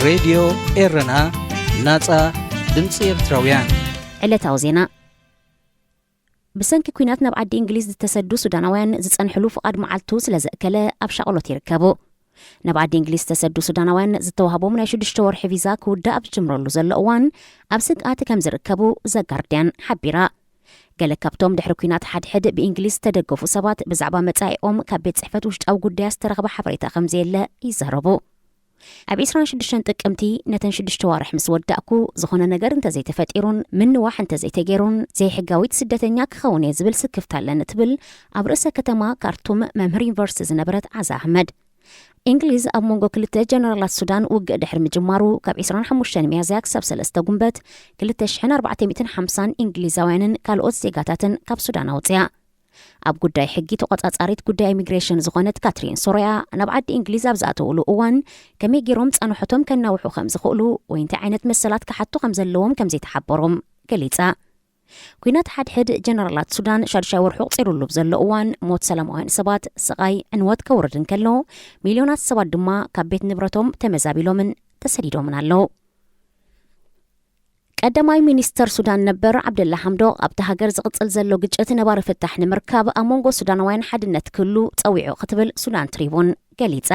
ሬድዮ ኤረና፣ ናጻ ድምጺ ኤርትራውያን። ዕለታዊ ዜና። ብሰንኪ ኲናት ናብ ዓዲ እንግሊዝ ዝተሰዱ ሱዳናውያን ዝጸንሕሉ ፍቓድ መዓልቱ ስለ ዘእከለ ኣብ ሻቕሎት ይርከቡ። ናብ ዓዲ እንግሊዝ ዝተሰዱ ሱዳናውያን ዝተዋህቦም ናይ ሽዱሽተ ወርሒ ቪዛ ክውዳእ ኣብ ዝጅምረሉ ዘሎ እዋን ኣብ ስግኣት ከም ዝርከቡ ዘጋርድያን ሓቢራ። ገለ ካብቶም ድሕሪ ኲናት ሓድሕድ ብእንግሊዝ ዝተደገፉ ሰባት ብዛዕባ መጻኢኦም ካብ ቤት ጽሕፈት ውሽጣዊ ጉዳያት ዝተረኽበ ሓበሬታ ከም ዘየለ ይዛረቡ። ኣብ ዕስራን ሽዱሽተን ጥቅምቲ ነተን ሽዱሽተ ዋርሕ ምስ ወዳእኩ ዝኾነ ነገር እንተዘይተፈጢሩን ምንዋሕ እንተዘይተገይሩን ዘይሕጋዊት ስደተኛ ክኸውን እየ ዝብል ስክፍታ ኣለኒ ትብል ኣብ ርእሰ ከተማ ካርቱም መምህር ዩኒቨርሲቲ ዝነበረት ዓዛ ኣህመድ። እንግሊዝ ኣብ መንጎ ክልተ ጀነራላት ሱዳን ውግእ ድሕሪ ምጅማሩ ካብ ዕስራን ሓሙሽተን ሚያዝያ ክሳብ ሰለስተ ጉንበት ክልተ ሽሕን ኣርባዕተ ሚእትን ሓምሳን እንግሊዛውያንን ካልኦት ዜጋታትን ካብ ሱዳን ኣውፅያ። ኣብ ጉዳይ ሕጊ ተቆጻጻሪት ጉዳይ ኢሚግሬሽን ዝኾነት ካትሪን ሶርያ ናብ ዓዲ እንግሊዝ ኣብ ዝኣተውሉ እዋን ከመይ ገይሮም ጻንሖቶም ከናውሑ ከም ዝኽእሉ ወይ እንታይ ዓይነት መሰላት ክሓቱ ከም ዘለዎም ከም ዘይተሓበሮም ገሊጻ። ኲናት ሓድሕድ ጀነራላት ሱዳን ሻዱሻይ ወርሑ ቁጺሩሉ ብዘሎ እዋን ሞት ሰላማውያን ሰባት፣ ስቓይ፣ ዕንወት ከውርድ እንከሎ ሚልዮናት ሰባት ድማ ካብ ቤት ንብረቶም ተመዛቢሎምን ተሰዲዶምን ኣለዉ። ቀዳማይ ሚኒስተር ሱዳን ነበር ዓብደላ ሓምዶቕ ኣብቲ ሃገር ዝቕጽል ዘሎ ግጭት ነባሪ ፍታሕ ንምርካብ ኣብ መንጎ ሱዳናውያን ሓድነት ክህሉ ጸዊዑ ክትብል ሱዳን ትሪቡን ገሊጻ።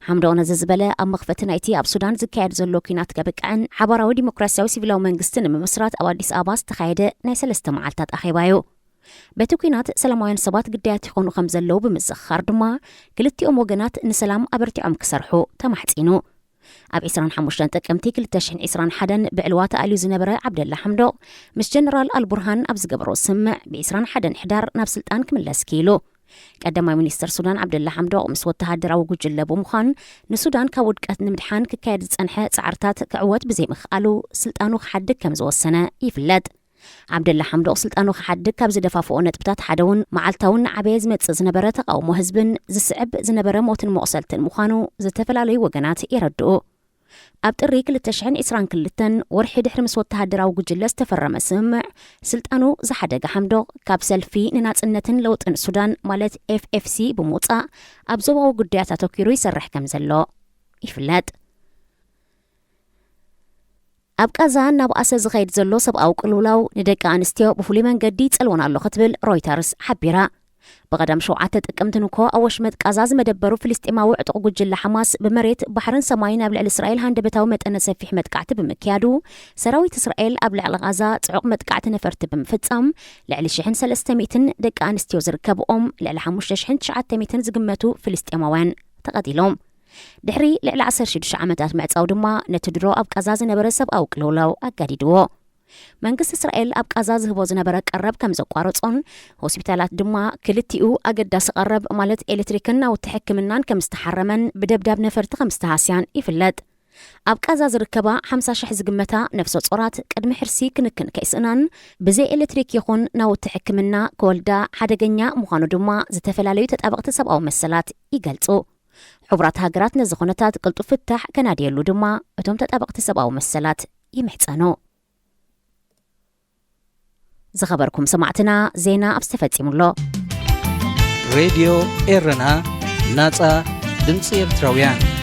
ሓምዶቕ ነዚ ዝበለ ኣብ መኽፈቲ ናይቲ ኣብ ሱዳን ዝካየድ ዘሎ ኲናት ከብቅዕን ሓባራዊ ዲሞክራሲያዊ ሲቪላዊ መንግስቲ ንምምስራት ኣብ ኣዲስ ኣበባ ዝተኻየደ ናይ ሰለስተ መዓልታት ኣኼባ እዩ። በቲ ኲናት ሰላማውያን ሰባት ግዳያት ይኾኑ ከም ዘለዉ ብምዝኽኻር ድማ ክልቲኦም ወገናት ንሰላም ኣበርቲዖም ክሰርሑ ተማሕጺኑ። ኣብ ዕስራን ሓሙሽተን ጥቅምቲ ክልተ ሽሕን ዕስራን ሓደን ብዕልዋ ተኣልዩ ዝነበረ ዓብደላ ሓምዶቕ ምስ ጀነራል ኣልቡርሃን ኣብ ዝገበሮ ስምምዕ ብ ዕስራን ሓደን ሕዳር ናብ ስልጣን ክምለስ ክኢሉ። ቀዳማይ ሚኒስተር ሱዳን ዓብደላ ሓምዶቕ ምስ ወተሃደራዊ ጉጅለ ብምዃን ንሱዳን ካብ ውድቀት ንምድሓን ክካየድ ዝጸንሐ ጻዕርታት ክዕወት ብዘይምኽኣሉ ስልጣኑ ክሓድግ ከም ዝወሰነ ይፍለጥ። ዓብደላ ሓምዶቕ ስልጣኑ ክሓድግ ካብ ዝደፋፍኦ ነጥብታት ሓደ እውን መዓልታውን እናዓበየ ዝመጽእ ዝነበረ ተቓውሞ ህዝብን ዝስዕብ ዝነበረ ሞትን መቑሰልትን ምዃኑ ዝተፈላለዩ ወገናት የረድኡ። ኣብ ጥሪ ክልተ ሽሕን ዕስራን ክልተን ወርሒ ድሕሪ ምስ ወተሃደራዊ ጉጅለ ዝተፈረመ ስምምዕ ስልጣኑ ዝሓደገ ሓምዶቕ ካብ ሰልፊ ንናጽነትን ለውጥን ሱዳን ማለት ኤፍኤፍሲ ብምውጻእ ኣብ ዞባዊ ጉዳያት ኣተኲሩ ይሰርሕ ከም ዘሎ ይፍለጥ። ኣብ ቃዛ እናበኣሰ ዝኸይድ ዘሎ ሰብኣዊ ቅልውላው ንደቂ ኣንስትዮ ብፍሉይ መንገዲ ይጸልወን ኣሎ ክትብል ሮይተርስ ሓቢራ። ብቐዳም ሸውዓተ ጥቅምቲ ንኮ ኣብ ወሽመጥ ቃዛ ዝመደበሩ ፍልስጤማዊ ዕጡቕ ጉጅለ ሓማስ ብመሬት ባሕርን ሰማይን ኣብ ልዕሊ እስራኤል ሃንደበታዊ መጠነ ሰፊሕ መጥቃዕቲ ብምክያዱ ሰራዊት እስራኤል ኣብ ልዕሊ ቃዛ ጽዑቕ መጥቃዕቲ ነፈርቲ ብምፍጻም ልዕሊ ሽሕን ሰለስተ ሚእትን ደቂ ኣንስትዮ ዝርከብኦም ልዕሊ ሓሙሽተ ሽሕን ትሽዓተ ሚእትን ዝግመቱ ፍልስጤማውያን ተቐቲሎም። ድሕሪ ልዕሊ ዓሰርተ ሽዱሽተ ዓመታት ምዕጻው ድማ ነቲ ድሮ ኣብ ቃዛ ዝነበረ ሰብኣዊ ቅልውላው ኣጋዲድዎ። መንግስቲ እስራኤል ኣብ ቃዛ ዝህቦ ዝነበረ ቀረብ ከም ዘቋረጾን ሆስፒታላት ድማ ክልቲኡ ኣገዳሲ ቀረብ ማለት ኤሌክትሪክን ናውቲ ሕክምናን ከም ዝተሓረመን ብደብዳብ ነፈርቲ ከም ዝተሃስያን ይፍለጥ። ኣብ ቃዛ ዝርከባ ሓምሳ ሽሕ ዝግመታ ነፍሰ ጾራት ቅድሚ ሕርሲ ክንክን ከይስእናን ብዘይ ኤሌክትሪክ ይኹን ናውቲ ሕክምና ክወልዳ ሓደገኛ ምዃኑ ድማ ዝተፈላለዩ ተጣበቕቲ ሰብኣዊ መሰላት ይገልጹ። ሕቡራት ሃገራት ነዚ ኩነታት ቅልጡፍ ፍታሕ ከናድየሉ ድማ እቶም ተጣበቕቲ ሰብኣዊ መሰላት ይምሕጸኑ። ዝኸበርኩም ሰማዕትና ዜና ኣብ ዝተፈጺሙሎ። ሬድዮ ኤረና፣ ናጻ ድምጺ ኤርትራውያን።